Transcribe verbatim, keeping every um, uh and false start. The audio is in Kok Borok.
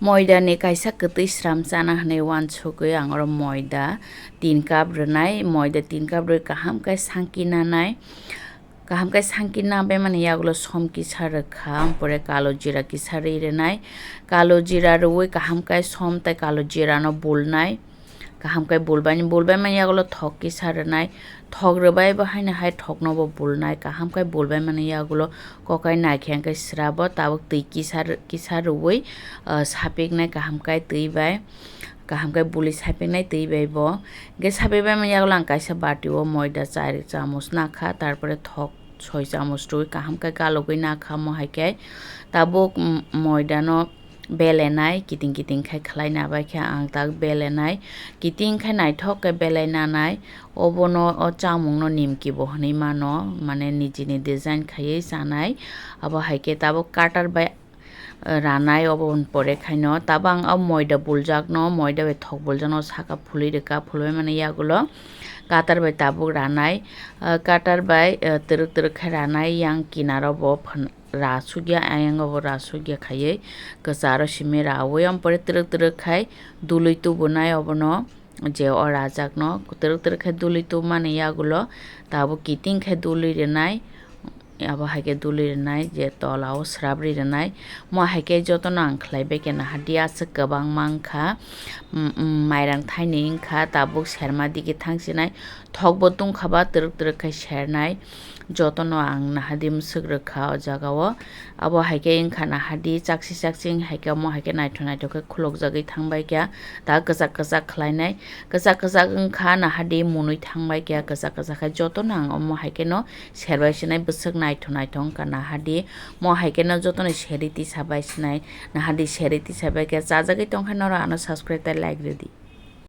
Moida ni kaisa kwtwi sram chana hwnwi uansugwi ang oro moida tin cup rwnai, moida tin cup rwi kaham khe sangki nanai. Kaham khe sangki nabai mani yagulo som kisa rwkha, ampore kalo jira kisa rwi rwnai. Kalo jira rwui kaham khe som tei kalo jira no bulnai. Kaham khe bulbai, bulbai mani yagulo thok kisa rwnai. Thok rwbai bo haino hai thok no bo bulnai. Kaham khe bulbai mani yagulo kokai naikhe hwnkhe srabo tabuk twi kisa, kisa rwui, ah, sapiknai kaham khe twi bai. Kaham khe buli sapiknai twi bai bo. Hwnkhe sapikbai mani yagulo ang kaisa bati o moida char chamus nakha, tarpore thok soi chamus rwui kaham khe galogwi nakha mo hai khe. Tabuk, mm, moida no belenai, kiting kiting khai khlai nabai khe ang tak belenai, kiting khai naithok khe belai nanai, obono o chamung no nimki bo hwnwi mano, mane nijini design khaiwi chanai, abo hai khe tabuk cutter bai, eh, ranai, obo pore khaino tabuk ang o moida buljak no, moida bai thok buljak no saka phulwi rwkha, phulwi mani yagulo cutter bai tabuk ranai, eh, cutter bai, eh, twrwk twrwk khai ranai, yang kinaro bo phan-, ra sugya, ayang obo ra sugya khaiwi kwcharo simi raui, ampore twrwk twrwk khai dului tubunai obono, je o rajakno twrwk twrwk khai dului tubumani yagulo tabuk kiting khai dului rwnai, abo hai khe dului rwnai, je tola o srap ri rwnai, mo hai khe jotono ang khlai bai khe nahardi aswk kwbangma wngkha, mm, mm, mairang thaini wngkha, tabuk serma digi thangsinai, thok bo tungkha ba twrwk twrwk khai sernai. Jotono ang nahadi mwswk rwkha o jaga o. Abo hai khe wngkha nahadi chakchi chakchi wng hai khe omo hai khe naithok naithok khe khulokjagwi thangbai kha. Da kwchak kwchak khlainai. Kwchak kwchak wngkha nahadi munwi thangbai kha. Kwchak kwchak khe jotono ang omo hai kheno serbai sinai bwswk naithok naithok wngkha nahadi. Mo hai kheno jotono seri tisa bai sinai. Nahadi seri tisa bai khe chajagwi tongkha norok ano subscribe tei like rwdi.